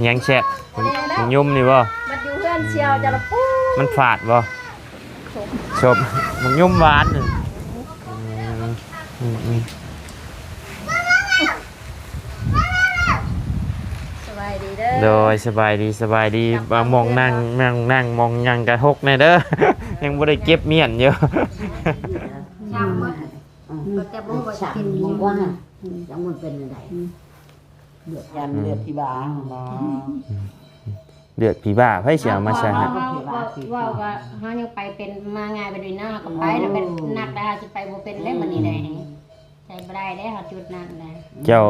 ຫຍັງແຊບ? ໝາກຫຍຸ້ມນີ້ບໍ່? ມັນຢູ່ເຮືອນຊ່ຽວຈະລະປູ ມັນຝາດບໍ່? ສົມ ສົມ ໝາກຫຍຸ້ມຫວານນີ້. ອືມ ອືມ ອືມ ສະບາຍດີເດີ. ໂດຍ ສະບາຍດີ ສະບາຍດີ. ມາມ່ອງນັ່ງ ມາມ່ອງນັ່ງ ມ່ອງຫຍັງກະຫົກແດ່ເດີ ຍັງບໍ່ໄດ້ເກັບມ້ຽນຢູ່. ອືມ ແຕ່ບໍ່ຮູ້ວ່າຊິເປັນອີ່ຫຍັງ ຈັກມັນເປັນແນວໃດ. ອືມ ຢ້ານເລືອດທີ່ບ່າບໍ່? ອືມ ເລືອດຜີບ້າ ໃຜຊິເອົາມາໃສ່ໃຫ້? ເຮົາ ເຮົາ ເວົ້າວ່າເຮົາຍັງໄປເປັນມາງ່າຍປານນີ້ນະ ເຮົາກໍໄປແລ້ວ ເປັນໜັກແລ້ວ ເຮົາຊິໄປບໍ່ເປັນແລ້ວບັດນີ້ແຫຼະ. ອືມ ໃຊ້ບໍ່ໄດ້ເດ້ ເຮົາຈຸດນັ້ນນະ. ເຈົ້າ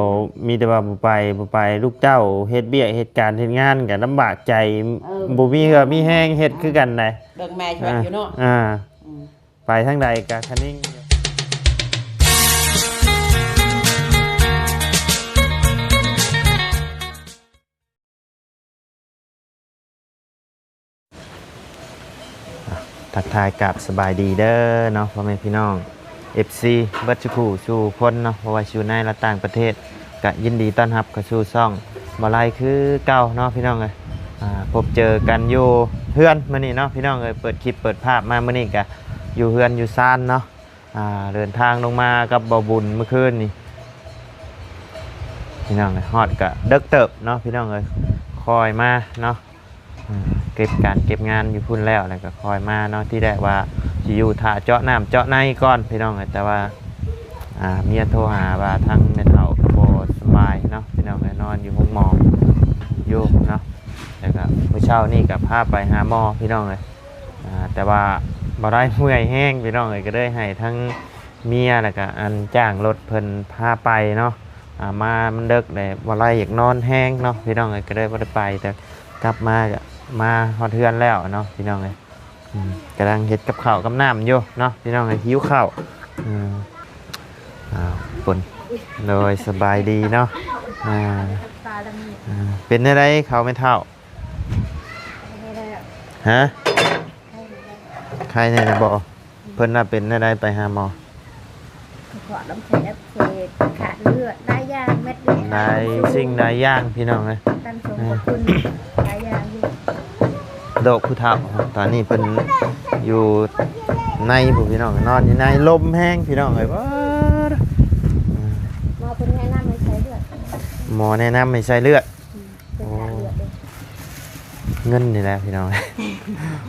ມີແຕ່ວ່າບໍ່ໄປ ບໍ່ໄປ ລູກເຕົ້າເຮັດວຽກເຮັດການເຮັດງານກໍລຳບາກໃຈ. ເອີ ບໍ່ມີເຫື່ອມີແຮງເຮັດຄືກັນໃດ. ເບິ່ງແມ່ຊ່ວຍຢູ່ເນາະ. ອ່າ ອືມ ໄປທາງໃດກະຄະນິງ. ອ່ະ ທັກທາຍກາບສະບາຍດີເດີເນາະ ພໍ່ແມ່ພີ່ນ້ອງ ເອັຟຊີ ເບິດສູ່ຄູ່ສູ່ຄົນເນາະ ບໍ່ວ່າຊິຢູ່ໃນ ແລະ ຕ່າງປະເທດ ກະຍິນດີຕ້ອນຮັບເຂົ້າສູ່ຊ່ອງບໍ່ໄລຄືເກົ່າເນາະ ພີ່ນ້ອງເອີຍ. ອ່າ ພົບເຈີກັນຢູ່ເຮືອນມື້ນີ້ເນາະ ພີ່ນ້ອງເອີຍ. ເປີດຄລິບເປີດພາບມາມື້ນີ້ກະຢູ່ເຮືອນຢູ່ຊານເນາະ. ອ່າ ເດີນທາງລົງມາກັບບ່າວບຸນມື້ຄືນນີ້ ພີ່ນ້ອງເອີຍ. ຮອດກະເດິກເຕີບເນາະ ພີ່ນ້ອງເອີຍ. ຄ່ອຍມາເນາະ ເກັບການເກັບງານຢູ່ພຸ້ນແລ້ວ ແລ້ວກໍຄ່ອຍມາເນາະ. ທີແລກວ່າຊິຢູ່ຖ້າເຈາະນ້ຳເຈາະໃນກ່ອນ ພີ່ນ້ອງເອີຍ ແຕ່ວ່າ ອ່າ ເມຍໂທຫາວ່າທາງແມ່ເຖົ້າບໍ່ສະບາຍເນາະ ພີ່ນ້ອງເອີຍ ນອນຢູ່ໂຮງໝໍຢູ່ເນາະ. ແລ້ວກໍມື້ເຊົ້ານີ້ກໍພາໄປຫາໝໍ ພີ່ນ້ອງເອີຍ. ອ່າ ແຕ່ວ່າບໍ່ໄດ້ເມື່ອຍແຮງ ພີ່ນ້ອງເອີຍ ກໍເລີຍໃຫ້ທາງເມຍ ແລ້ວກໍອັນຈ້າງລົດເພິ່ນພາໄປເນາະ. ອ່າ ມາມັນເດິກແລ້ວ ບໍ່ໄດ້ຢາກນອນແຮງເນາະ ພີ່ນ້ອງເອີຍ ກໍເລີຍບໍ່ໄດ້ໄປ. ແຕ່ກັບມາກໍມາຮອດເຮືອນແລ້ວເນາະ ພີ່ນ້ອງເອີຍ. ອືມ ກຳລັງເຮັດກັບເຂົ້າກັບນ້ຳຢູ່ເນາະ ພີ່ນ້ອງເອີຍ ຫິວເຂົ້າ. ອືມ ອ້າວ ເພິ່ນ ໂດຍ ສະບາຍດີເນາະ. ອ່າ ອ່າ ເປັນແນວໃດເຂົາແມ່ເຖົ້າ? ຮະ? ໄຂ້ແນ່ແລ້ວບໍ່? ເພິ່ນວ່າເປັນແນວໃດໄປຫາໝໍ? ກະເພາະລຳໄສ້ອັກເສບ ຂາດເລືອດ ຫຼາຍຢ່າງ ເມັດເລືອດ ຫຼາຍສິ່ງຫຼາຍຢ່າງ ພີ່ນ້ອງເອີຍ. ຕັນສົມ ເອີ ຂອບຄຸນຫຼາຍຢ່າງຢູ່. ໂລກຜູ້ເຖົ້າ ຕອນນີ້ເພິ່ນຢູ່ໃນພຸ້ນ ພີ່ນ້ອງ ນອນຢູ່ໃນ ລົມແຮງ ພີ່ນ້ອງເອີຍ. ວ້າ ໝໍເພິ່ນແນະນຳໃຫ້ໃສ່ເລືອດ ໝໍແນະນຳໃຫ້ໃສ່ເລືອດ. ອືມ ເປັນຂາດເລືອດເດ້. ໂອ້ ເງິນນີ້ແຫຼະ ພີ່ນ້ອງ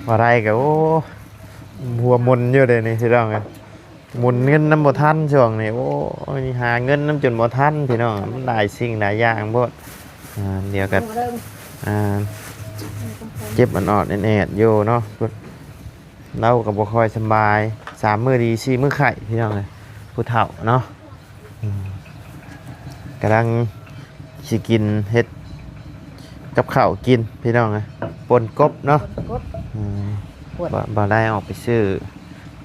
ບໍ່ໄດ້ກໍ ໂອ້ ຫົວໝຸນຢູ່ເດນີ້ ພີ່ນ້ອງເອີຍ. ໝູນເງິນນຳບໍ່ທັນຊ່ວງນີ້ ໂອ້ຍ ຫາເງິນນຳຈົນບໍ່ທັນ ພີ່ນ້ອງ ມັນຫຼາຍສິ່ງຫຼາຍຢ່າງໂພດ. ອ່າ ດຽວກໍ ອ່າ ເຈັບອອດໆແອດໆຢູ່ເນາະ. ລາວກໍບໍ່ຄ່ອຍສະບາຍ ສາມມື້ດີ ສີ່ມື້ໄຂ້ ພີ່ນ້ອງເອີຍ ຜູ້ເຖົ້າເນາະ. ອືມ ກຳລັງຊິກິນ ເຮັດກັບເຂົ້າກິນ ພີ່ນ້ອງເອີຍ ປົ່ນກົບເນາະ. ປົ່ນກົບ ອືມ ບໍ່ ບໍ່ໄດ້ອອກໄປຊື້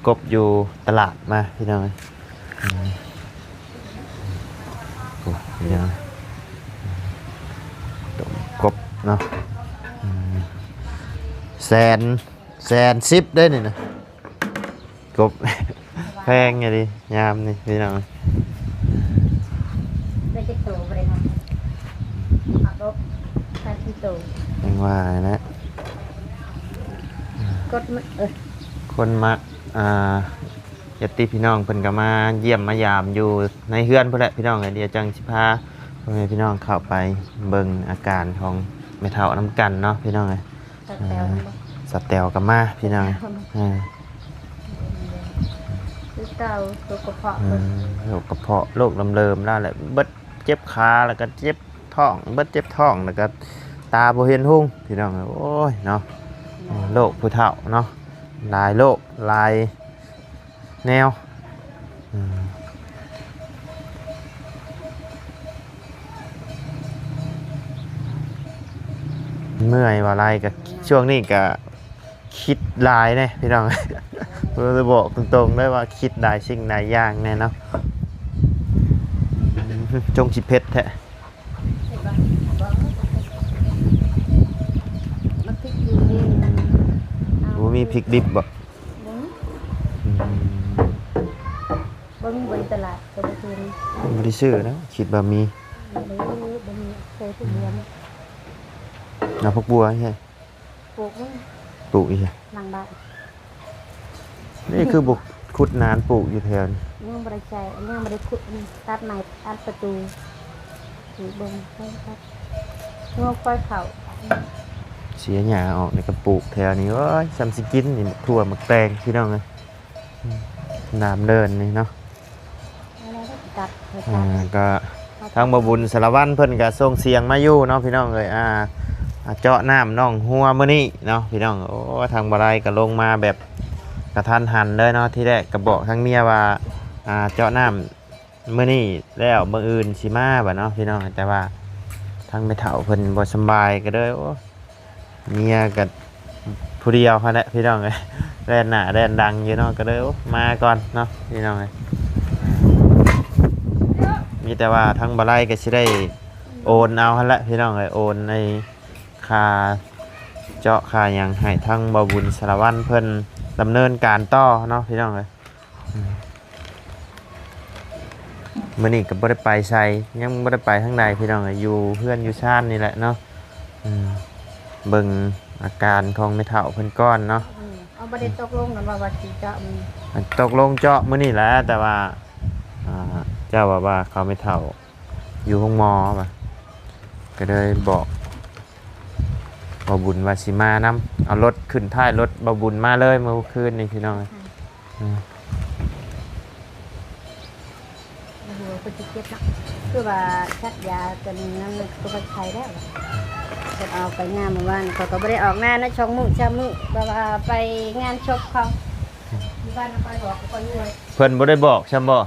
ກົບຢູ່ຕະຫຼາດມາ ພີ່ນ້ອງເອີຍ. ອືມ ໂອ້ ພີ່ນ້ອງ ຕົ້ມກົບເນາະ. ອືມ ແສນ ແສນສິບເດ້ນີ້ນະ ກົບ ແພງອີ່ຫຼີຍາມນີ້ ພີ່ນ້ອງ. ໄດ້ຈັກໂຕບໍ່ໄດ້ນັບ ນັບບໍ່ທັນ ສີ່ໂຕ ຍັງວ່າແຫຼະ. ກົດມາ ເອີ ຄົນມັກ ອ່າ ຍາດຕິພີ່ນ້ອງເພິ່ນກໍມາຢ້ຽມມາຢາມຢູ່ໃນເຮືອນພຸ້ນແຫຼະ ພີ່ນ້ອງເອີຍ. ດຽວຈັ່ງຊິພາພໍ່ແມ່ພີ່ນ້ອງເຂົ້າໄປເບິ່ງອາການຂອງແມ່ເຖົ້ານຳກັນເນາະ ພີ່ນ້ອງເອີຍ. ສາວແຕວ ອ່າ ນຳບໍ່? ສາວແຕວກໍມາ ພີ່ນ້ອງ. ສາວແຕວ ອ່າ ຄືເກົ່າ ໂລກກະເພາະ ອືມ ເພິ່ນ ໂລກກະເພາະ ໂລກເລີມໆລາວແຫຼະ ເບິດເຈັບຂາ ແລ້ວກໍເຈັບທ້ອງ ເບິດເຈັບທ້ອງ ແລ້ວກໍຕາບໍ່ເຫັນຮຸ່ງ ພີ່ນ້ອງ. ໂອ້ຍເນາະ ໂລກຜູ້ເຖົ້າເນາະ ຫຼາຍໂລກຫຼາຍ ແນວ ອືມ ເມື່ອຍວ່າຫຼາຍ ກະຊ່ວງນີ້ກະຄິດຫຼາຍແດ່ພີ່ນ້ອງ. ເອີ ບອກຕົງໆເລີຍວ່າຄິດຫຼາຍສິ່ງຫຼາຍຢ່າງແດ່ເນາະ. ຈົ່ງຊິເຜັດແທ້. ບໍ່ມີພິກດິບບໍ່? ບໍ່ມີ. ອືມ ບໍ່ມີ ບໍ່ມີ ຢູ່ຕະຫຼາດກໍບໍ່ຊື້. ບໍ່ໄດ້ຊື້ນະ ຄິດວ່າມີ. ບໍ່ມີ ບໍ່ມີ ເຄີຍໄປເຮືອນ. ເອົາຜັກບົວໃຫ້ ປູກມັນ ປູກອີ່ຫຍັງ ຫຼັງບ້ານ. ນີ້ຄືບໍ່ຂຸດໜານປູກຢູ່ແຖວນີ້? ຍັງບໍ່ໄດ້ໃສ່ ຍັງບໍ່ໄດ້ຂຸດ ຕັດໄມ້ອັດປະຕູ ປູກເບິ່ງ ງົວຄວາຍເຂົ້າ ເສຍຫຍ້າອອກ ນີ້ກໍປູກແຖວນີ້. ໂອ້ຍ ສ່ຳຊິກິນນີ້ ໝາກຖົ່ວໝາກແຕງ ພີ່ນ້ອງເອີຍ. ອືມ ນ້ຳເດີນນີ້ເນາະ ອ່າ ກໍທາງບ່າວບຸນສາລະວັນເພິ່ນກໍສົ່ງສຽງມາຢູ່ເນາະ ພີ່ນ້ອງເອີຍ. ອ່າ ອ່າ ເຈາະນ້ຳໜອງຫົວມື້ນີ້ເນາະ ພີ່ນ້ອງ. ໂອ້ ທາງບ່າວໄລກໍລົງມາແບບກະທັນຫັນເລີຍເນາະ. ທີແລກກໍບອກທາງເມຍວ່າ ອ່າ ເຈາະນ້ຳມື້ນີ້ແລ້ວ ມື້ອື່ນຊິມາ ວ່າເນາະ ພີ່ນ້ອງ. ແຕ່ວ່າທາງແມ່ເຖົ້າເພິ່ນບໍ່ສຳບາຍ ກໍເລີຍ ໂອ້ ເມຍກໍຜູ້ດຽວຫັ້ນແຫຼະ ພີ່ນ້ອງເອີຍ ແລ່ນໜ້າແລ່ນຫຼັງຢູ່ເນາະ. ກໍເລີຍ ໂອ້ ມາກ່ອນເນາະ ພີ່ນ້ອງເອີຍ. ມີແຕ່ວ່າທາງບ່າວໄລກໍຊິໄດ້ໂອນເອົາຫັ້ນແຫຼະ ພີ່ນ້ອງເອີຍ ໂອນໃນຄ່າເຈາະຄ່າຫຍັງໃຫ້ທາງບ່າວບຸນສາລະວັນເພິ່ນດຳເນີນການຕໍ່ເນາະ ພີ່ນ້ອງເອີຍ. ອືມ ມື້ນີ້ກໍບໍ່ໄດ້ໄປໃສ ຍັງບໍ່ໄດ້ໄປທາງໃດ ພີ່ນ້ອງເອີຍ ຢູ່ເຮືອນຢູ່ຊານນີ້ແຫຼະເນາະ. ອືມ ເບິ່ງອາການຂອງແມ່ເຖົ້າເພິ່ນກ່ອນເນາະ. ອືມ ເຮົາບໍ່ໄດ້ຕົກລົງກັນວ່າ ວ່າຊິເຈາະມື້ນີ້? ຕົກລົງເຈາະມື້ນີ້ແຫຼະ ແຕ່ວ່າ ອ່າ ເຈົ້າວ່າ ວ່າເຂົາແມ່ເຖົ້າຢູ່ໂຮງໝໍວ່າ ກໍເລີຍບອກ ບ່າວບຸນວ່າຊິມານຳ ເອົາລົດຂຶ້ນທ້າຍລົດບ່າວບຸນມາເລີຍມື້ຄືນນີ້ ພີ່ນ້ອງເອີຍ. ອືມ ອືມ ບໍ່ຮູ້ວ່າເພິ່ນຊິເຈັບເນາະ ຄືວ່າສັກຢາຕົວໜຶ່ງນັ້ນ ກໍບໍ່ໄຂ້ແລ້ວ. ເພິ່ນເອົາໄປງານມື້ວານ ຂ້ອຍກໍບໍ່ໄດ້ອອກງານນະ ສອງມື້ສາມມື້ ແບບວ່າໄປງານສົບເຂົາ ຢູ່ບ້ານນະຄອນຫຼວງ ຂ້ອຍຢູ່. ເພິ່ນບໍ່ໄດ້ບອກຊ້ຳບໍ່?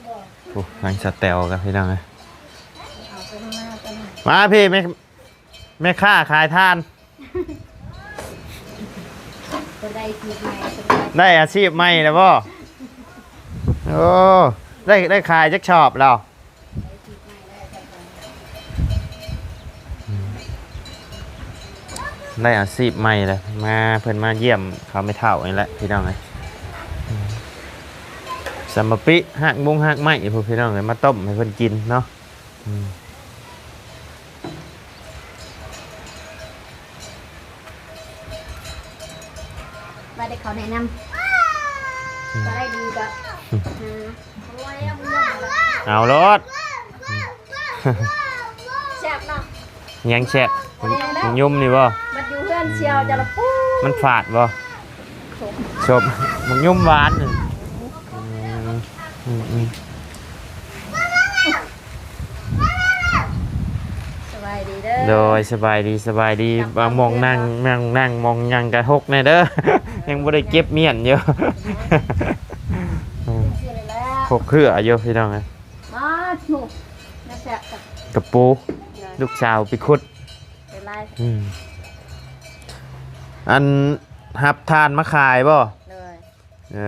ບໍ່. ໂອ້ ທາງສະແຕວກັນ ພີ່ນ້ອງເອີຍ ເອົາໄປນຳມາ ມາພີ່ ແມ່ ແມ່ຄ້າຂາຍຖ່ານ ເພິ່ນໄດ້ອາຊີບໃໝ່ ເພິ່ນໄດ້ ໄດ້ອາຊີບໃໝ່ແລ້ວບໍ່? ໂອ້ ໄດ້ ໄດ້ຂາຍຈັກຊອບແລ້ວ? ໄດ້ອາຊີບໃໝ່ແລ້ວ ມາ ເພິ່ນມາຢ້ຽມເຂົາແມ່ເຖົ້ານີ້ແຫຼະ ພີ່ນ້ອງເອີຍ. ສຳມະປິ ຮາກມຸງຮາກໄມ້ພຸ້ນ ພີ່ນ້ອງເອີຍ ມາຕົ້ມໃຫ້ເພິ່ນກິນເນາະ. ອືມ ວ່າແຕ່ເຂົາແນະນຳ ອືມ ກໍໄດ້ດີກໍ ອືມ ເອົາໂລດ ແຊບເນາະ. ຫຍັງແຊບ? ອັນນີ້ແຫຼະ ໝາກຫຍຸ່ມນີ້ບໍ່? ມັນຢູ່ເຮືອນສ່ຽວເຈົ້າລະປູ ມັນຝາດບໍ່? ສົມ ສົມ ໝາກຫຍຸ່ມຫວານ. ອືມ ອືມ ອືມ ສະບາຍດີເດີ. ໂດຍ ສະບາຍດີ ສະບາຍດີ. ວ່າໝ່ອງນັ່ງ ໝ່ອງນັ່ງ ໝ່ອງຫຍັງກະຫົກແດ່ເດີ ຍັງບໍ່ໄດ້ເກັບມ້ຽນຢູ່ ຫົກເຄືອຢູ່ ພີ່ນ້ອງເອີຍ. ມາ ໜູ ແຊບ ກະປູ ລູກສາວໄປຂຸດ. ເປັນໄລ ອືມ ອັນ ຮັບຖ່ານມາຂາຍບໍ່? ໂດຍ ເອີ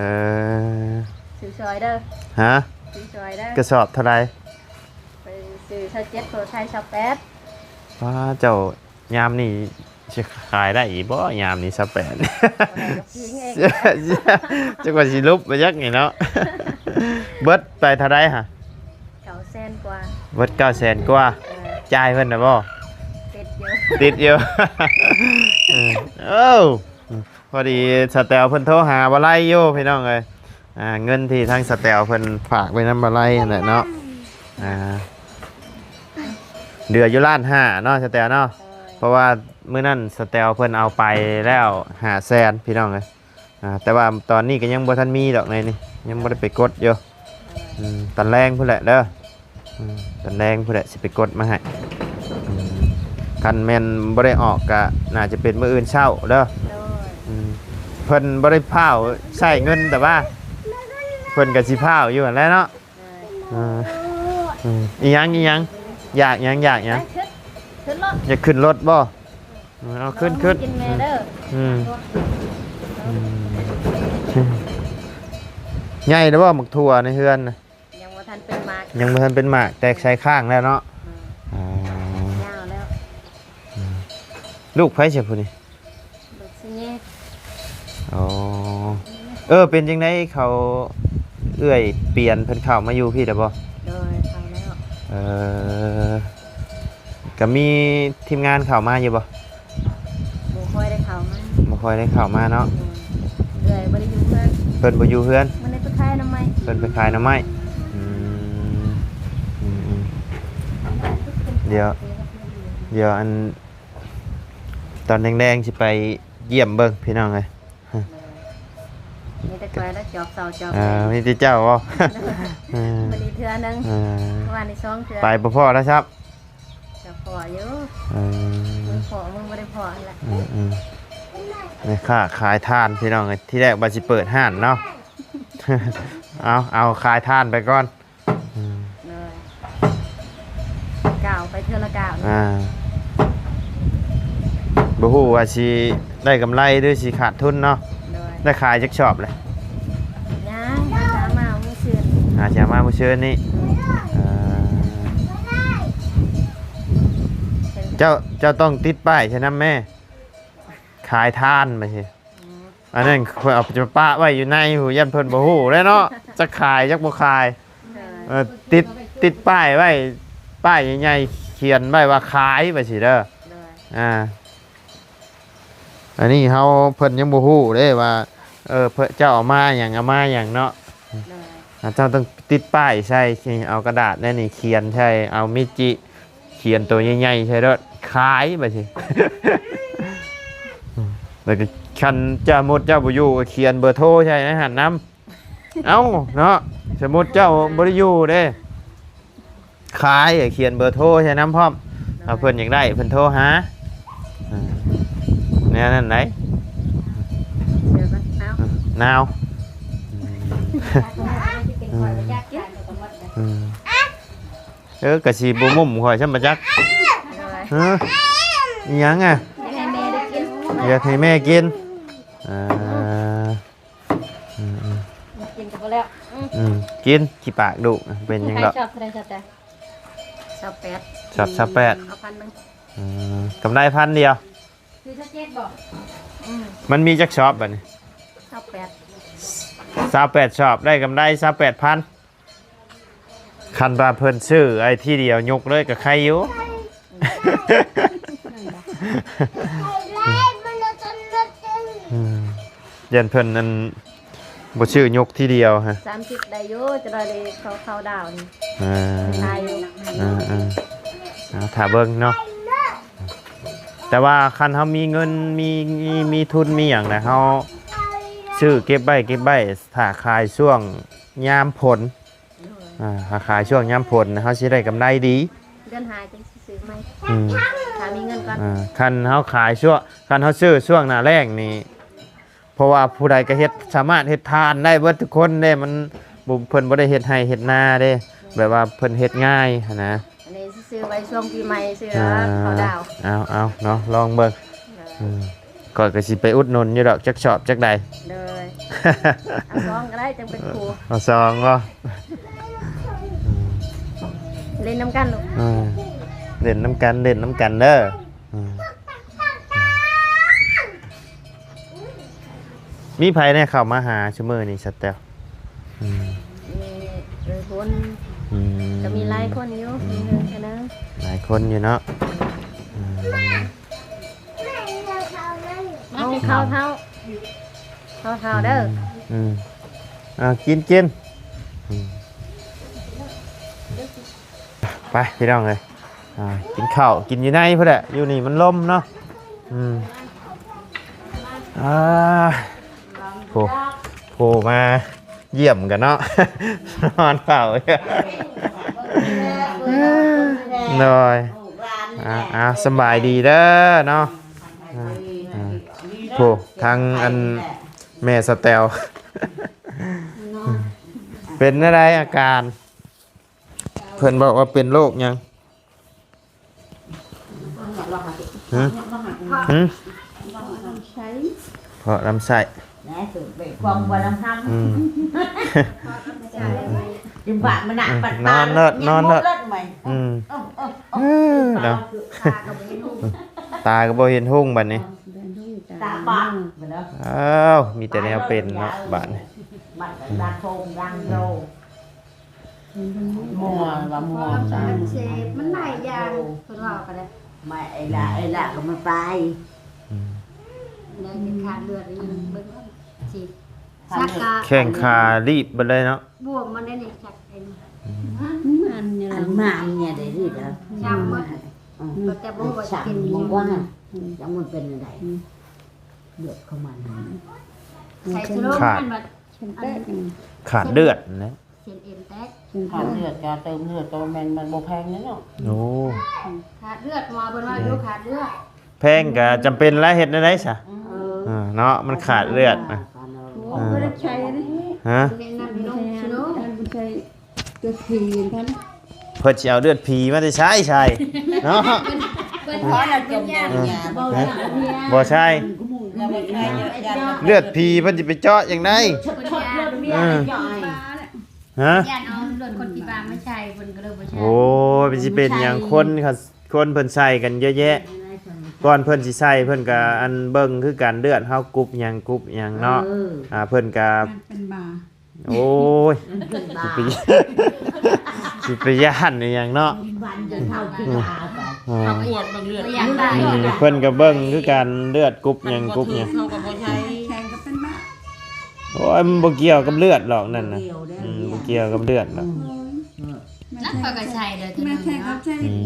ຊື້ຊ່ອຍເດີ. ຮະ? ຊື້ຊ່ອຍເດີ. ກະສອບເທົ່າໃດ? ຂ້ອຍຊື້ຊາວເຈັດ ໂຕໄທຊາວແປດ. ປ້າ ເຈົ້າ ຍາມນີ້ຊິຂາຍໄດ້ອີກບໍ່? ຍາມນີ້ຊາວແປດ ບໍ່ໄດ້ກໍກິນເອງ ຈັກວ່າຊິຫຼຸບໄປຈັກນີ້ເນາະ. ເບິດໄປເທົ່າໃດຫະ? ເກົ້າແສນກວ່າ. ເບິດເກົ້າແສນກວ່າ. ເອີ ຈ່າຍເພິ່ນນະບໍ່? ຕິດຢູ່ ຕິດຢູ່. ເອີ ເອີ ພໍດີສະແຕວເພິ່ນໂທຫາບໍ່ໄລ່ຢູ່ ພີ່ນ້ອງເອີຍ. ອ່າ ເງິນທີ່ທາງສະແຕວເພິ່ນຝາກໄວ້ນຳບໍ່ໄລ່ຫັ້ນແຫຼະເນາະ. ອ່າ ເຫຼືອຢູ່ລ້ານຫ້າເນາະ ສະແຕວເນາະ. ໂດຍ ເພາະວ່າມື້ນັ້ນສະແຕວເພິ່ນເອົາໄປແລ້ວຫ້າແສນ ພີ່ນ້ອງເອີຍ. ອ່າ ແຕ່ວ່າຕອນນີ້ກໍຍັງບໍ່ທັນມີດອກໃນນີ້ ຍັງບໍ່ໄດ້ໄປກົດຢູ່. ໂດຍ ອືມ ຕອນແລງພຸ້ນແຫຼະເດີ. ອືມ ຕອນແລງພຸ້ນແຫຼະຊິໄປກົດມາໃຫ້. ອືມ ຄັນແມ່ນບໍ່ໄດ້ອອກກະໜ້າຈະເປັນມື້ອື່ນເຊົ້າເດີ. ໂດຍ ອືມ ເພິ່ນບໍ່ໄດ້ພ້າວໃຊ້ເງິນ ແຕ່ວ່າເພິ່ນກະຊິພ້າວຢູ່ຫັ້ນແຫຼະເນາະ. ໂດຍ ເອີ ອືມ ອີຫຍັງ ອີຫຍັງ ຢາກຫຍັງ ຢາກຫຍັງ? ຂຶ້ນ ຂຶ້ນລົດ ຢາກຂຶ້ນລົດບໍ່? ເອີ ເອົາຂຶ້ນ ຂຶ້ນ ກິນແມ່ເດີ. ອືມ ອືມ ອືມ ໃຫຍ່ແລ້ວບໍ່ ໝາກຖົ່ວໃນເຮືອນນະ? ຍັງບໍ່ທັນເປັນໝາກ ຍັງບໍ່ທັນເປັນໝາກ ແຕກໃສ່ຂ້າງແລ້ວເນາະ. ອືມ ອ່າ ຍາວແລ້ວ. ອືມ ລູກໃຜຊະຜູ້ນີ້? ລູກຊິແຍກ. ອໍ ເອີ ເປັນຈັ່ງໃດ ເຂົາ ເອື້ອຍປຽນເພິ່ນເຂົ້າມາຢູ່ພີ້ແລ້ວບໍ່? ໂດຍ ເຂົ້າແລ້ວ. ເອີ ກ ກໍມີທີມງານເຂົ້າມາຢູ່ບໍ່? ບໍ່ຄ່ອຍໄດ້ເຂົ້າມາ ບໍ່ຄ່ອຍໄດ້ເຂົ້າມາເນາະ. ເອີ ເອື້ອຍບໍ່ໄດ້ຢູ່ເຮືອນ ເພິ່ນບໍ່ຢູ່ເຮືອນ ມັນໄດ້ໄປຂາຍໜໍ່ໄມ້ ເພິ່ນໄປຂາຍໜໍ່ໄມ້. ອືມ ອືມໆ ດຽວ ດຽວອັນ ຕອນແລງໆ ຊິໄປຢ້ຽມເບິ່ງພີ່ນ້ອງເອີຍ. ມີແຕ່ຂ້ອຍລະຈອບເສົາຈອບ ເອີ ມີແຕ່ເຈົ້າບໍ? ເອີ ມື້ນີ້ເທື່ອໜຶ່ງ ເອີ ເມື່ອວານນີ້ສອງເທື່ອ ໄປບໍ່ພໍລະຊັບ ກໍພໍຢູ່. ເອີ ມຶງພໍ ມຶງບໍ່ໄດ້ພໍຫັ້ນແຫຼະ. ອືມໆ ແມ່ຄ້າຂາຍຖ່ານພີ່ນ້ອງເອີຍ ທີແລກວ່າຊິເປີດຮ້ານເນາະ ເອົາ ເອົາຂາຍຖ່ານໄປກ່ອນ. ອືມ ໂດຍ ກ້າວໄປເທື່ອລະກ້າວ. ອ່າ ບໍ່ຮູ້ວ່າຊິໄດ້ກຳໄລ ຫຼື ຊິຂາດທຶນເນາະ. ໂດຍ ໄດ້ຂາຍຈັກຊອບແລ້ວ? ຍັງ ຫາມາມື້ຊືນ ຫາມາມື້ຊືນນີ້. ໂດຍ ເອີ ເຈົ້າ ເຈົ້າຕ້ອງຕິດປ້າຍໃສ່ນຳແມ້ ຂາຍຖ່ານ ແບບນີ້. ອືມ ອັນນັ້ນຂ້ອຍເອົາໄປປະໄວ້ຢູ່ໃນ ຜູ້ ຢ້ານເພິ່ນບໍ່ຮູ້ແຫຼະເນາະ ຈັກຂາຍຈັກບໍ່ຂາຍ. ເອີ ເອີ ຕິດ ຕິດປ້າຍໄວ້ ປ້າຍໃຫຍ່ໆ ຂຽນໄວ້ວ່າຂາຍ ວ່າຊີ້ເດີ. ໂດຍ ອ່າ ອັນນີ້ເຮົາ ເພິ່ນຍັງບໍ່ຮູ້ເດ້ວ່າ ເອີ ເພິ່ນ ເຈົ້າເອົາມາຫຍັງ ເອົາມາຫຍັງເນາະ. ໂດຍ ອ່າ ເຈົ້າຕ້ອງຕິດປ້າຍໃສ່ ເອົາກະດາດແນວນີ້ຂຽນໃສ່ ເອົາມີດຈິ ຂຽນໂຕໃຫຍ່ໆໃສ່ໂລດ ຂາຍ ແບບຊີ້. ແລ້ວກໍຄັນເຈົ້າ ສົມມຸດເຈົ້າບໍ່ຢູ່ ກໍຂຽນເບີໂທໃສ່ໃນຫັ້ນນຳ. ເອົ້າ ເນາະ ສົມມຸດເຈົ້າບໍ່ໄດ້ຢູ່ເດ້ ຂາຍ ຂຽນເບີໂທໃສ່ນຳພ້ອມ. ໂດຍ ຖ້າເພິ່ນຢາກໄດ້ ເພິ່ນໂທຫາ. ເອີ ແນວນັ້ນໃດ. ດຽວກ່ອນ ໜາວ ເອີ ໜາວ. ອືມ ເອີ ກໍຊິບໍ່ມຸ້ມຂ້ອຍຊ້ຳບໍ່ຈັກ. ໂດຍ ຮະ ອີຫຍັງອະ? ຢາກໃຫ້ແມ່ໄດ້ກິນ ຢາກໃຫ້ແມ່ກິນ. ອ່າ ອືມໆ ກິນກໍບໍ່ແລ້ວ. ອືມ ອືມ ກິນ ຂີ້ປາກດຸ ເປັນຫຍັງດອກ. ຊອບເທົ່າໃດ? ຊອບແປດ ຊອບ ຊອບແປດ ເອົາພັນໜຶ່ງ. ອືມ ກຳໄລພັນດຽວ. ຄືຊາວເຈັດບໍ? ອືມ ມັນມີຈັກຊອບບັດນີ້? ຊາວແປດ ຊາວແປດຊອບ ໄດ້ກຳໄລຊາວແປດພັນ. ຄັນວ່າເພິ່ນຊື້ໄອ້ທີດຽວຍົກເລີຍກໍໄຄຢູ່. ອືມ ຢ້ານເພິ່ນນັ້ນບໍ່ຊື້ຍົກທີດຽວຮະ. ສາມສິບໄດ້ຢູ່ ຈະໄດ້ເຂົ້າ ເຂົ້າດາວນີ້. ອ່າ ໄດ້ຢູ່. ອ່າໆ ເອົາຖ້າເບິ່ງເນາະ. ແຕ່ວ່າຄັນເຮົາມີເງິນ ມີ ມີ ມີທຶນ ມີຫຍັງນະ ເຮົາຊື້ເກັບໄວ້ ເກັບໄວ້ ຖ້າຂາຍຊ່ວງຍາມຝົນ. ໂດຍ ອ່າ ຖ້າຂາຍຊ່ວງຍາມຝົນ ເຮົາຊິໄດ້ກຳໄລດີ. ເດືອນຫ້າຈັ່ງຊິຊື້ໃໝ່. ອືມ ຖ້າມີເງິນກ່ອນ. ອ່າ ຄັນເຮົາຂາຍຊ່ວງ ຄັນເຮົາຊື້ຊ່ວງໜ້າແລ້ງນີ້ ເພາະວ່າຜູ້ໃດກໍເຮັດ ສາມາດເຮັດຖ່ານໄດ້ເບິດທຸກຄົນເດ້ ມັນບໍ່ ເພິ່ນບໍ່ໄດ້ເຮັດໄຮ່ເຮັດນາເດ້ ແບບວ່າເພິ່ນເຮັດງ່າຍຫັ້ນນະ. ອັນນີ້ຊິຊື້ໄວ້ຊ່ວງປີໃໝ່ ຊື້ ອ່າ ເຂົ້າດາວ. ເອົາໆ ເນາະ ລອງເບິ່ງ. ໂດຍ ອືມ ຂ້ອຍກໍຊິໄປອຸດໜູນຢູ່ດອກ ຈັກຊອບຈັກໃດ. ໂດຍ ເອົາສອງກໍໄດ້ ຈັ່ງເປັນຄູ່. ເອົາສອງບໍ? ເລ່ນນຳກັນລູກ. ເອີ ເລ່ນນຳກັນ ເລ່ນນຳກັນເດີ. ອືມ ມີໃຜແດ່ເຂົ້າມາຫາຊຸມື້ນີ້ ສະແຕວ? ອືມ ມີເອື້ອຍພົນ. ອືມ ກໍມີຫຼາຍຄົນຢູ່. ອືມ ມີເຮືອນຄະນະ ຫຼາຍຄົນຢູ່ເນາະ. ອືມ ມາ ເຮົາ ເຮົາ ເຮົາ ເຮົາເຖົ້າເດີ. ອືມ ອືມ ເອົາ ກິນ ກິນ. ອືມ ໄປພີ່ນ້ອງເອີຍ ອ່າ ກິນເຂົ້າ ກິນຢູ່ໃນພຸ້ນແຫຼະ ຢູ່ນີ້ມັນລົມເນາະ. ອືມ ອ່າ ໂອ້ ໂອ້ ມາ ຢ້ຽມກັນເນາະ ນອນເຝົ້າ. ໂດຍ ອ່າ ອ່າ ສະບາຍດີເດີເນາະ. ອ່າ ອ່າ ໂອ້ ທາງອັນແມ່ສະແຕວ ເປັນແນວໃດອາການ? ເພິ່ນບອກວ່າເປັນໂລກຫຍັງ? ຫຶ? ຫຶ? ເພາະລຳໄສ້. ອືມ ນອນເລີດ ນອນເລີດ. ອືມ ເອີ ເນາະ ຕາກໍບໍ່ເຫັນຮຸ່ງບັດນີ້. ຕາບອດ. ອ້າວ ມີແຕ່ແນວເປັນເນາະບາດນີ້. ອືມ. ມົວວ່າມົວ ມັນເສບ ມັນຫຼາຍຢ່າງ ເພິ່ນເວົ້າກໍໄດ້ ມາໄອ້ຫຼ້າ ໄອ້ຫຼ້າກໍມາໄປ ອືມ ແລ້ວຊິຂາດເລືອດອີກ ເບິ່ງຊິ ສັກກະ ແຂ້ງຂາລີບເບິດເລີຍເນາະ ບວມມັນໄດ້ນີ້ ສັກເອງ ອັນມາເນຍ ອັນມາເນຍໄດ້ລີບແລ້ວ ຊ້ຳໝົດ ອືມ ກໍແຕ່ບໍ່ຮູ້ວ່າຊິເປັນອີ່ຫຍັງ ຈັກມັນເປັນຈັ່ງໃດ ອືມ ເລືອດຂອງມັນ ໃສ່ສະໂລງ ຂາດ ມັນວ່າ ຂາດເລືອດນະ ເສັ້ນເອັນແຕກ ຂາດເລືອດກະເຕີມເລືອດ ແຕ່ວ່າແມ່ນມັນບໍ່ແພງເນາະ ໂອ້ ຂາດເລືອດ ໝໍເພິ່ນວ່າຢູ່ຂາດເລືອດ ແພງກະຈຳເປັນລະ ເຮັດແນວໃດຊະ ເອີ ເນາະ ມັນຂາດເລືອດນະ ໂອ້ ບໍ່ໄດ້ໃຊ້ເດ້ ຮະ ແນະນຳໃຫ້ນ້ອງຊິໂນ ເລືອດຜີນັ້ນ ເພິ່ນຊິເອົາເລືອດຜີມາແຕ່ໃສໃສ່ເນາະ ເພິ່ນ ເພິ່ນ ບໍ່ໃຊ້ ເລືອດຜີເພິ່ນຊິໄປເຈາະຈັ່ງໃດ ເອີ ຮະ ຢ້ານເອົາເລືອດຄົນທີ່ວ່າມາໃສ່ ເພິ່ນກໍເລີຍບໍ່ໃສ່ ໂອ້ຍ ມັນຊິເປັນຫຍັງ ຄົນເຂົາ ຄົນເພິ່ນໃສ່ກັນເຍອະແຍະ ກ່ອນເພິ່ນຊິໃສ່ ເພິ່ນກໍອັນເບິ່ງຄືກັນ ເລືອດເຮົາກຸ່ມຫຍັງ ກຸ່ມຫຍັງເນາະ ເອີ ອ່າ ເພິ່ນກໍ ມັນເປັນບາ ໂອ້ຍ ເປັນບາ ຊິໄປ ຊິໄປຢ້ານອີ່ຫຍັງເນາະ ເປັນຫວັດ ເປັນເຂົ້າກິນຢາໄປ ເອີ ເຮົາກວດເບິ່ງເລືອດ ບໍ່ຢາກຕາຍ ອືມ ເພິ່ນກໍເບິ່ງຄືກັນ ເລືອດກຸ່ມຫຍັງ ກຸ່ມຫຍັງ ເຂົາກໍບໍ່ໃສ່ ແຂງກໍເປັນບາ ໂອ້ຍ ມັນບໍ່ກ່ຽວກັບເລືອດດອກນັ້ນນະ ບໍ່ກ່ຽວເດ້ ອືມ ບໍ່ກ່ຽວກັບເລືອດດອກ ອືມ ແລ້ວຂ້ອຍກໍໃສ່ເລີຍ ແມ່ນແທ້ ເຂົາໃສ່ ອືມ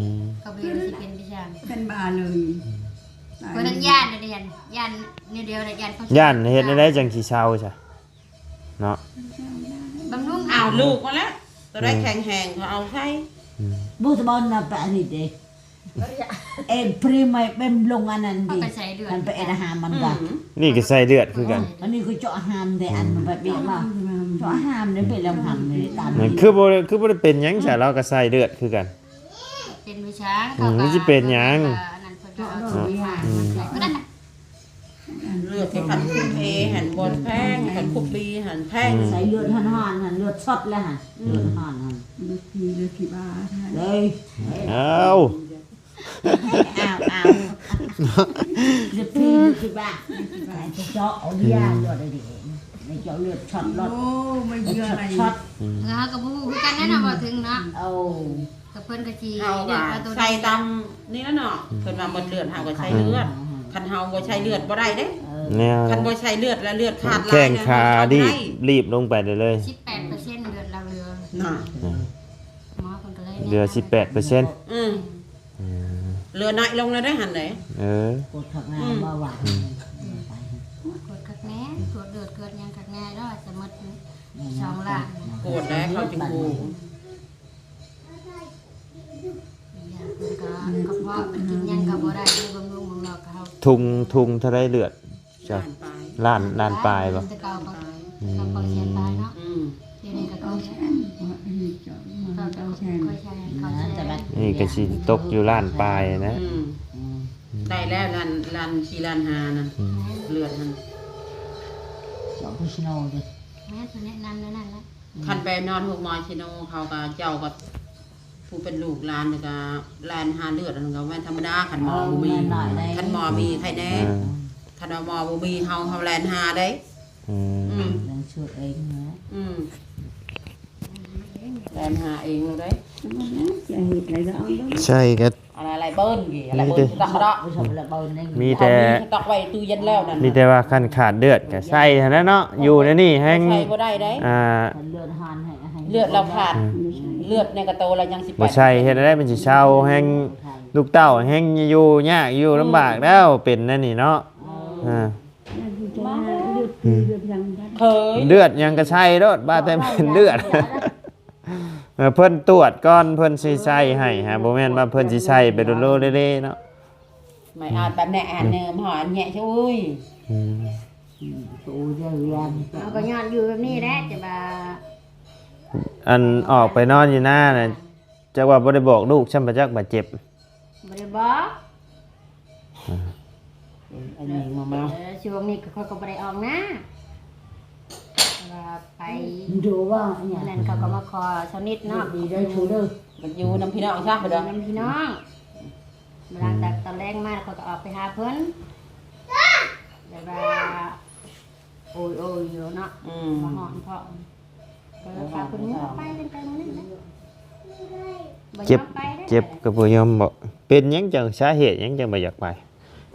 ເຂົາເປັນ ຊິເປັນໄປຊ່າງ ເປັນບາເລີຍ ອືມ ຂ້ອຍນັ້ນຢ້ານເດ ຢ້ານ ຢ້ານແນວດຽວແຫຼະ ຢ້ານເຂົາ ຢ້ານເຮັດແນວໃດຈັ່ງຊິເຊົາຊະເນາະ ບຳລຸງ ເອົາລູກມາແລ້ວ ໂຕໃດແຂງແຮງເຂົາເອົາໃສ່ ອືມ ບໍ່ສະບອນນະ ໄປອັນນີ້ເດ້ ເອັນ ພຣີມໄປເປັນລົງອັນນັ້ນ ເຂົາກໍໃສ່ເລືອດ ມັນໄປເອັດອາຫານມັນກໍ ອືມ ນີ້ກໍໃສ່ເລືອດຄືກັນ ອັນນີ້ກໍເຈາະອາຫານແຕ່ອັນ ອືມ ໄປເປັນວ່າ ເຈາະອາຫານໄດ້ເປັນແລ້ວ ທຳໄດ້ຕາມ ຄືບໍ່ ຄືບໍ່ໄດ້ເປັນຫຍັງຊະ ອືມ ລາວກໍໃສ່ເລືອດຄືກັນ ເປັນວິຊາ ອືມ ເຂົາກໍ ມັນຊິເປັນຫຍັງ ອັນນັ້ນເພິ່ນກໍເອົາ ເນາະ ອືມ ເລືອດທີ່ຄັນຄຸມເອຫັ້ນບໍ່ແພງ ຄັນຄຸບບີຫັ້ນແພງ ອືມ ໃສ່ເລືອດຮ້ອນໆຫັ້ນ ເລືອດສົດແລ້ວຫັ້ນ ອືມ ເລືອດຮ້ອນຫັ້ນ ເລືອດຜີ ເລືອດຜີບ້າ ເອີຍ ເອົາ ອ້າວ ອ້າວ ເລືອດຜີ ເລືອດຜີບ້າ ໄປເຈາະເອົາເລືອດ ເລືອດໄດ້ດີ ໄປເຈາະເລືອດຊັອດ ໂອ້ ມັນເຫຍື່ອໃດ ຊັອດ ອືມ ເອີ ເຮົາກໍບໍ່ຮູ້ຄືກັນແນ່ນອນ ອືມ ວ່າເຖິງເນາະ ໂອ້ ກໍເພິ່ນກໍຊິ ເຮົາກໍໃສ່ຕາມນີ້ແຫຼະເນາະ ອືມ ເພິ່ນວ່າໝົດເລືອດ ເຮົາກໍໃສ່ເລືອດ ອືມ ຄັນເຮົາບໍ່ໃສ່ເລືອດບໍ່ໄດ້ເດ້ ເອີ ແນວ ຄັນບໍ່ໃສ່ເລືອດແລ້ວເລືອດຂາດຫຼາຍ ແຂ້ງຂາລີບ ລີບລົງໄປເລີຍ ສິບແປດເປີເຊັນເລືອດລາວເຫຼືອ ນະ ອືມ ໝໍເພິ່ນກໍເລີຍ ເຫຼືອສິບແປດເປີເຊັນ ອືມ ອືມ ເຫຼືອໜ້ອຍລົງແລ້ວເດ້ຫັ້ນເດ້ ເອີ ກວດຄັກແນ່ ອືມ ເບົາຫວານ ອືມ ກວດຄັກແນ່ ກວດເລືອດກວດຫຍັງຄັກແນ່ ແລ້ວຈະໝົດ ອືມ ສອງລ້ານ ກວດແລ້ວເຂົາຈຶ່ງຮູ້ ເພິ່ນກໍກະເພາະ ມັນກິນຫຍັງກໍບໍ່ໄດ້ ເລີຍບຳລຸງບຳລອກເຮົາ ທຸງ ທຸງເທົ່າໃດເລືອດ ຈ້ະ ລ້ານປາຍ ລ້ານ ລ້ານປາຍບໍ່? ແຕ່ເກົ່າກໍ ອືມ ກໍເກົ້າແສນປາຍເນາະ ອືມ ດຽວນີ້ກໍເກົ້າແສນ ເກົ້າແສນ ນີ້ກໍຊິຕົກຢູ່ລ້ານປາຍນະ ອືມ ອືມ ໄດ້ແລ້ວ ລ້ານ ລ້ານສີ່ ລ້ານຫ້ານັ້ນ ອືມ ເລືອດຫັ້ນ ເຈົ້າຜູ້ຊິໂນເດ້ ແມ່ນ ເພິ່ນແນະນຳແນວນັ້ນແຫຼະ ອືມ ຄັນໄປນອນໂຮງໝໍຊິໂນ ເຂົາກໍ ເຈົ້າກໍ ຜູ້ເປັນລູກຫຼານນີ້ກໍແລ່ນຫາເລືອດ ອັນນັ້ນກໍແມ່ນທຳມະດາ ຄັນໝໍ ເອີ ບໍ່ມີ ແມ່ນໜ້ອຍໃດ ຄັນໝໍມີໃຄແນ່ ເອີ ຄັນວ່າໝໍບໍ່ມີ ເຮົາ ເຮົາແລ່ນຫາໄດ໋ ອືມ ອືມ ເລື່ອງຊ່ວຍເອງນະ ອືມ ແລ່ນຫາເອງເລີຍໄດ໋ ຈະເຮັດໄດ້ດອກ ໃຊ່ກໍ ອະໄລ ອະໄລເບິ່ນ ອະໄລເບິ່ນ ມີແຕ່ ຕັກມາດອກ ມີແຕ່ ເຮົາມີສະຕັອກໄວ້ຕູ້ເຢັນແລ້ວນັ້ນ ມີແຕ່ວ່າຄັນຂາດເລືອດກໍໃສ່ຫັ້ນແຫຼະເນາະ ຢູ່ໃນນີ້ແຮ່ງ ໃສ່ບໍ່ໄດ້ໄດ໋ ອ່າ ເລືອດຫັ້ນໃຫ້ ໃຫ້ ເລືອດລາວຂາດ ອືມ ເລືອດໃນກະໂຕລະຍັງສິບແປດ ບໍ່ໃສ່ເຮັດແນວໃດມັນຊິເຊົາ ແຮ່ງລູກເຕົ້າແຮ່ງຢູ່ຍາກຢູ່ລຳບາກແລ້ວ ເປັນແນວນີ້ເນາະ ເອີ ອ່າ ເລືອດຫຍັງກໍໃສ່ໂລດ ວ່າແຕ່ແມ່ນເລືອດ ເອີ ເພິ່ນຕວດກ່ອນ ເພິ່ນຊິໃສ່ໃຫ້ ຫາ ບໍ່ແມ່ນວ່າເພິ່ນຊິໃສ່ໄປໂລເລເນາະ ໄມ່ອາດປານແນະ ອັນເນີມຫອນແຍະຊ່ວຍ ອືມ ເຮົາກໍຍອດຢູ່ແບບນີ້ແຫຼະ ຈະວ່າ ອັນອອກໄປນອນຢູ່ນານະ ຈັກວ່າບໍ່ໄດ້ບອກລູກຊ້ຳ ປະຈັກບາດເຈັບ ບໍ່ໄດ້ບອກ ເອີ ອັນນີ້ມາ ເອີ ຊ່ວງນີ້ກໍ ຂ້ອຍກໍບໍ່ໄດ້ອອກນາ ວ່າໄປ ໂດວ່າຫຍັງ ນັ້ນເຂົາກໍມາຂໍຊາວນິດເນາະ ດີເດີ ເດີ ມັນຢູ່ນຳພີ່ນ້ອງຊະ ຢູ່ນຳພີ່ນ້ອງ ບາງຕອນຕອນແລງມາ ຂ້ອຍກໍອອກໄປຫາເພິ່ນ ແບບວ່າ ໂອຍໆຢູ່ເນາະ ອືມ ມາຮອດເພາະ ໄປ ເອີ ຖ້າເພິ່ນບໍ່ໄປ ຈັ່ງໄປມື້ນັ້ນແຫຼະ ບໍ່ຢາກໄປເດ້ ເຈັບ ເຈັບກໍບໍ່ຍອມເວົ້າ. ເປັນຫຍັງຈັ່ງ ສາເຫດຫຍັງຈັ່ງບໍ່ຢາກໄປ?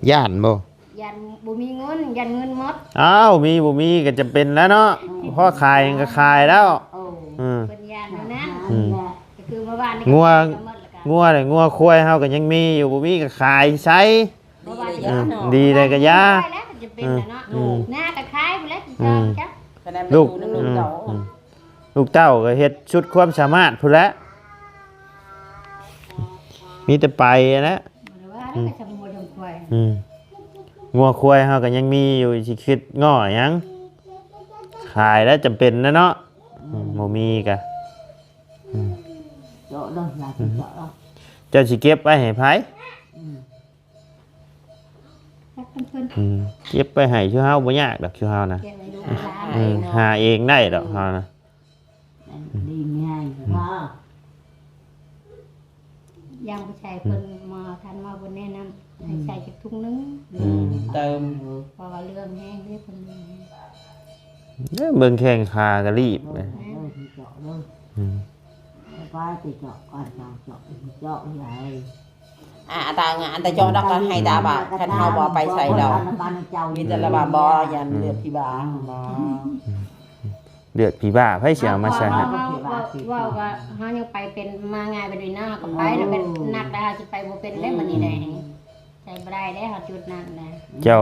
ຢ້ານບໍ່? ຢ້ານບໍ່ມີເງິນ ຢ້ານເງິນໝົດ. ອ້າວ ມີບໍ່ມີກໍຈຳເປັນແລ້ວເນາະ ພໍຂາຍຫຍັງກໍຂາຍແລ້ວ. ເອີ ເອີ ເພິ່ນຢ້ານແນວນັ້ນ. ອືມ ກໍຄືເມື່ອວານນີ້ ງົວ ງົວ ງົວຄວາຍເຮົາກໍຍັງມີຢູ່ ບໍ່ມີກໍຂາຍໃສ. ເອີ ດີແລ້ວກໍຢ່າ ດີແລ້ວກໍຢ່າ ໄດ້ແລ້ວ ຈຳເປັນແລ້ວເນາະ. ເອີ ອືມ ນາກໍຂາຍພຸ້ນແຫຼະ ອືມ ຊິເຈົ້າ ຂະໜາດໄປ ລູກ ຢູ່ນຳລູກເຈົ້າ ອືມ ລູກເຕົ້າກໍເຮັດສຸດຄວາມສາມາດພຸ້ນແຫຼະ ມີແຕ່ໄປຫັ້ນແຫຼະ. ບໍ່ໄດ້ວ່າແລ້ວ ອືມ ກໍຊຳງົວຊຳຄວາຍ ອືມ ງົວຄວາຍເຮົາກໍຍັງມີຢູ່ ຊິຄິດງໍ້ຫຍັງ ຂາຍແລ້ວ ຈຳເປັນແລ້ວເນາະ. ອືມ ອືມ ບໍ່ມີກໍ ອືມ ເຈາະເນາະ ຢາກເຈາະເນາະ. ເຈົ້າຊິເກັບໄວ້ໃຫ້ໃຜ? ອືມ ຈັກເພິ່ນ ອືມ ເກັບໄວ້ໃຫ້ ຄືເຮົາບໍ່ຍາກດອກ ຄືເຮົານະ ເກັບໄວ້ລູກຫຼານ ອືມ ຫາເອງໄດ້ດອກ ອືມ ເຮົານະ. ດີມີໃຫ້ ອືມ ພໍ ຢ່າງຜູ້ຊາຍເພິ່ນ ອືມ ໝໍທ່ານໝໍເພິ່ນແນະນຳ ອືມ ໃຫ້ໃສ່ຈັກທຸງໜຶ່ງ ອືມ ເຕີມ ເພາະວ່າເລື່ອງແຮງເດ້ ເພິ່ນເລື່ອງແຮງ ເບິ່ງແຂ້ງຂາກໍລີບເລີຍ ເອີ ເຈາະເລີຍ ອືມ ໄປເຈາະກ່ອນ ເຈາະ ເຈາະ ເຈາະໃຫຍ່. ອ່າ ຕາງ ອັນຕາເຈາະດອກກໍໃຫ້ຕາວ່າ ຄັນເຮົາບໍ່ເອົາໄປໃສ່ດອກ ມີແຕ່ລະວ່າບໍ່ ຢ້ານເລືອດຜີບ້າ ອືມ ບໍ່ ອືມ ເລືອດຜີບ້າ ໃຜຊິເອົາມາໃສ່ໃຫ້? ເວົ້າ ເວົ້າ ເວົ້າວ່າເຮົາຍັງໄປເປັນມາງ່າຍປານນີ້ນະ ເຮົາກໍໄປ ອືມ ແລ້ວແມ່ນໜັກແລ້ວ ເຮົາຊິໄປບໍ່ເປັນເດ້ ອືມ ບັດນີ້ໄດ້ ໃສ່ບໍ່ໄດ້ເດ້ ເຮົາຈຸດນັ້ນນະ. ເຈົ້າ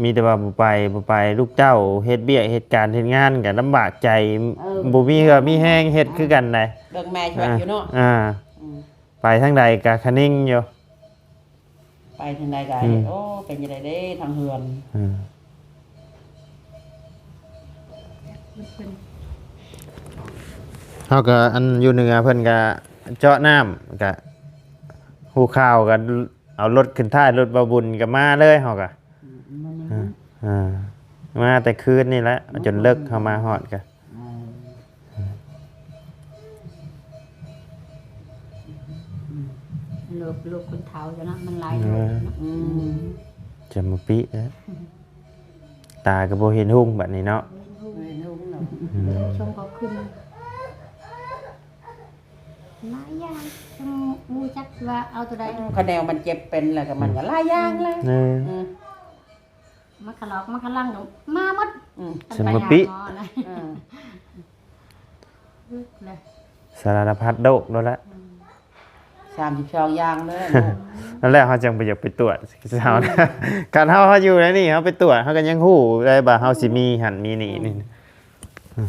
ມີແຕ່ວ່າບໍ່ໄປ ບໍ່ໄປ ລູກເຕົ້າເຮັດວຽກເຮັດການເຮັດງານກໍລຳບາກໃຈ ເອີ ບໍ່ມີເຫື່ອມີແຮງເຮັດຄືກັນໃດ໋ ເບິ່ງແມ່ຊ່ວຍຢູ່ເນາະ ອ່າ ອືມ ໄປທາງໃດກະຄະນິງຢູ່ ໄປທາງໃດກະ ອືມ ໂອ້ ເປັນຈັ່ງໃດເດ້ທາງເຮືອນ ອືມ ເຮົາກະ ອັນຢູ່ເໜືອເພິ່ນກະເຈາະນ້ຳ ກະຮູ້ຂ່າວກະເອົາລົດຂຶ້ນທ້າຍລົດບ່າວບຸນກະມາເລີຍ ເຮົາກະ ອືມ ອ່າ ມາແຕ່ຄືນນີ້ແຫຼະ ຈົນເລິກເຮົາມາຮອດກະ ເອີ ໂລກ ໂລກຄົນເຖົ້າເນາະ ມັນຫຼາຍໂລກເນາະ ອືມ ຈຳມາປິແລ້ວ ຕາກໍບໍ່ເຫັນຮຸ່ງບັດນີ້ເນາະ ບໍ່ເຫັນຮຸ່ງ ບໍ່ເຫັນຮຸ່ງແລ້ວ ອືມ ຊົງກໍຂຶ້ນ ຫຼາຍຢ່າງ ບໍ່ຮູ້ຈັກວ່າເອົາຕົວໃດ ຄັນແນວມັນເຈັບເປັນແລ້ວກໍມັນກໍຫຼາຍຢ່າງແຫຼະ ເອີ ອືມ ມາຂະຫຼອກມາຂະລັງກໍມາໝົດ ອືມ ຄັນໄປຫາໝໍນະ ເອີ ສາລະພັດໂລກໂລດແຫຼະ ອືມ ສາມສິບສອງຢ່າງເດີ ນັ້ນແຫຼະ ເຮົາຈັ່ງບໍ່ຢາກໄປຕວດ ອືມ ຄັນເຮົາ ເຮົາຢູ່ໃນນີ້ ເຮົາໄປຕວດ ເຮົາກໍຍັງຮູ້ໄດ້ວ່າເຮົາຊິມີຫັ້ນມີນີ້ ອືມ ນີ້ ອືມ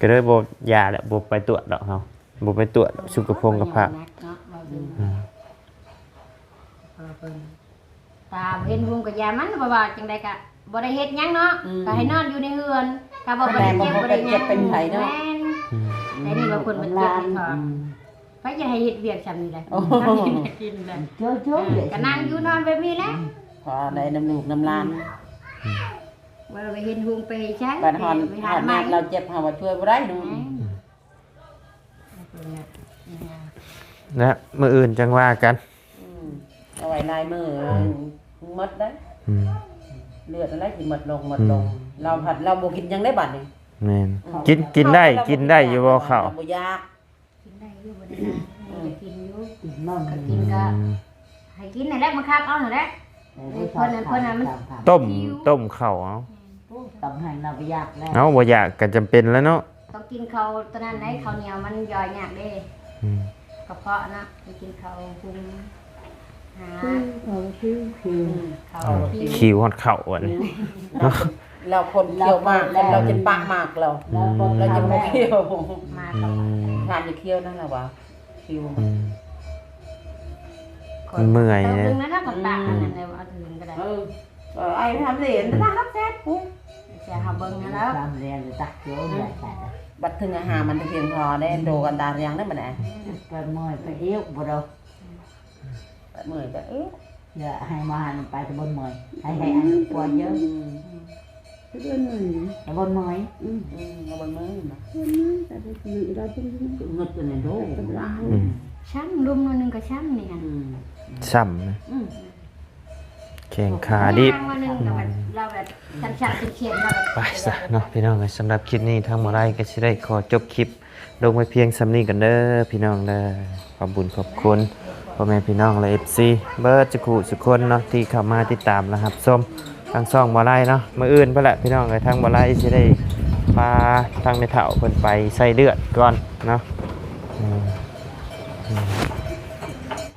ກໍເລີຍບໍ່ ຢ່າແຫຼະ ບໍ່ໄປຕວດດອກເຮົາ ບໍ່ໄປຕວດສຸຂະພົງກະພາບ ໜັກເນາະ ອືມ ເອີ ເພິ່ນ ຕາບໍ່ເຫັນຮຸ່ງກໍຢ່າມັນ ເພາະວ່າຈັ່ງໃດກໍບໍ່ໄດ້ເຮັດຫຍັງເນາະ ອືມ ກໍໃຫ້ນອນຢູ່ໃນເຮືອນ ຖ້າບໍ່ໄດ້ເຈັບ ບໍ່ໄດ້ເຈັບເປັນໄຂ້ເນາະ ແມ່ນ ອືມ ແຕ່ນີ້ວ່າເພິ່ນບໍ່ເຈັບນີ້ ອືມ ເພາະໃຜຈະໃຫ້ເຮັດວຽກຊ່ຳນີ້ໄດ໋ ໂອ້ ກິນໄດ້ ເຈົ້າໆ ກໍນັ່ງຢູ່ນອນແບບນີ້ແຫຼະ ອືມ ພໍໄດ້ນຳລູກນຳຫຼານ ອືມ ວ່າໄປເຫັນຮຸ່ງໄປໃສ ບັດຮອດ ໄປຫາ ຮອດຍາມລາວເຈັບ ເຮົາວ່າຊ່ວຍບໍ່ໄດ້ເນາະ ແມ່ນ ແລະ ມື້ອື່ນຈັ່ງວ່າກັນ ອືມ ເອົາໄວ້ຫຼາຍມື້ ອືມ ໝົດໄດ໋ ອືມ ເລືອດຫັ້ນແຫຼະຊິໝົດລົງ ໝົດລົງ ອືມ ລາວພັດລາວບໍ່ກິນຫຍັງໄດ້ບັດນີ້ ແມ່ນ ອືມ ກິນ ກິນໄດ້ ກິນໄດ້ຢູ່ບໍ່ເຂົ້າ ບໍ່ຢາກ ກິນໄດ້ຢູ່ ບໍ່ໄດ້ວ່າ ອືມ ກິນຢູ່ ກິນນອນ ກໍກິນກໍ ອືມ ໃຫ້ກິນຫັ້ນແຫຼະ ບັງຄັບເອົາຫັ້ນແຫຼະ ເອີ ເພິ່ນ ເພິ່ນນະມັນ ຕົ້ມ ຕົ້ມເຂົ້າເອົາ ແມ່ນ ໂອ້ ຕ້ອງໃຫ້ລາວບໍ່ຢາກແລ້ວ ເອົາ ບໍ່ຢາກກໍຈຳເປັນແລ້ວເນາະ ຕ້ອງກິນເຂົ້າຕົວນັ້ນໄດ໋ ເຂົ້າໜຽວມັນຍ່ອຍຍາກເດ້ ອືມ ກະເພາະເນາະ ໄປກິນເຂົ້າຫຸງ ຫາ ອືມ ເຂົ້າຄິວ ອືມ ເຂົ້າຄິວ ຄິວຮອດເຂົ້າອັນນີ້ ອືມ ເນາະ ລາວຄົນຂ້ຽວມາກ ລາວຈົນປະໝາກແລ້ວ ລາວຄົນ ລາວຈະບໍ່ຂ້ຽວ ມາກ ອືມ ທານຈະຂ້ຽວນັ້ນລະວ່າ ຄິວ ອືມ ມັນເມື່ອຍເດ້ ເບິ່ງແລ້ວນະ ອືມ ຕ່າງໆ ອັນນັ້ນແລ້ວ ເອົາເຖິງກໍໄດ້ ເອີ ເອີ ໄອ້ທຳເລນ ອືມ ຕາຮັກແຊບ ອືມ ຈະຫາເບິ່ງຫັ້ນແລ້ວ ທຳເລນ ຕັກໂຍມ ອືມ ໄດ້ ບັດເຖິງອາຫານມັນຈະພຽງພໍເດ້ ໂຕກັນຕາຮຽງໄດ້ບັດນີ້ ໄປເມື່ອຍໄປເອວບໍ່ດອກ ເມື່ອຍກໍ ເອີ ຢ່າໃຫ້ມາໃຫ້ໄປແຕ່ບໍ່ເມື່ອຍ ໃຫ້ ໃຫ້ອັນປວດເຢີຍະ ອືມ ແຕ່ບໍ່ເມື່ອຍ ແຕ່ບໍ່ເມື່ອຍ ອືມ ອືມ ແຕ່ບໍ່ເມື່ອຍ ເມື່ອຍ ແຕ່ໄດ້ກິນໄດ້ກິນ ເງິດຕົວນັ້ນໂດ ອືມ ຊ້ຳ ລົມໜ້ອຍໜຶ່ງກໍຊ້ຳນີ້ ອືມ ຊ້ຳ ອືມ ແຂ້ງຂາດິບ ຍ່າງໜ້ອຍໜຶ່ງກໍແບບ ລາວແບ ຄັນຂາດເຄັມໆ ໄປຊະເນາະພີ່ນ້ອງເອີຍ. ສຳລັບຄລິບນີ້ທາງໝໍໄລກໍຊິໄດ້ຂໍຈົບຄລິບລົງໄວ້ພຽງສ່ຳນີ້ກ່ອນເດີພີ່ນ້ອງເດີ. ຂອບບຸນຂອບຄຸນພໍ່ແມ່ພີ່ນ້ອງ ແລະ ເອັຟຊີ ເບິດສຸຂູສຸຄົນເນາະ ທີ່ເຂົ້າມາຕິດຕາມ ແລະ ຮັບຊົມທາງຊ່ອງໝໍໄລເນາະ. ມື້ອື່ນພຸ້ນແຫຼະພີ່ນ້ອງເອີຍ ທາງໝໍໄລຊິໄດ້ພາທາງແມ່ເຖົ້າເພິ່ນໄປໃສ່ເລືອດກ່ອນເນາະ. ອືມ.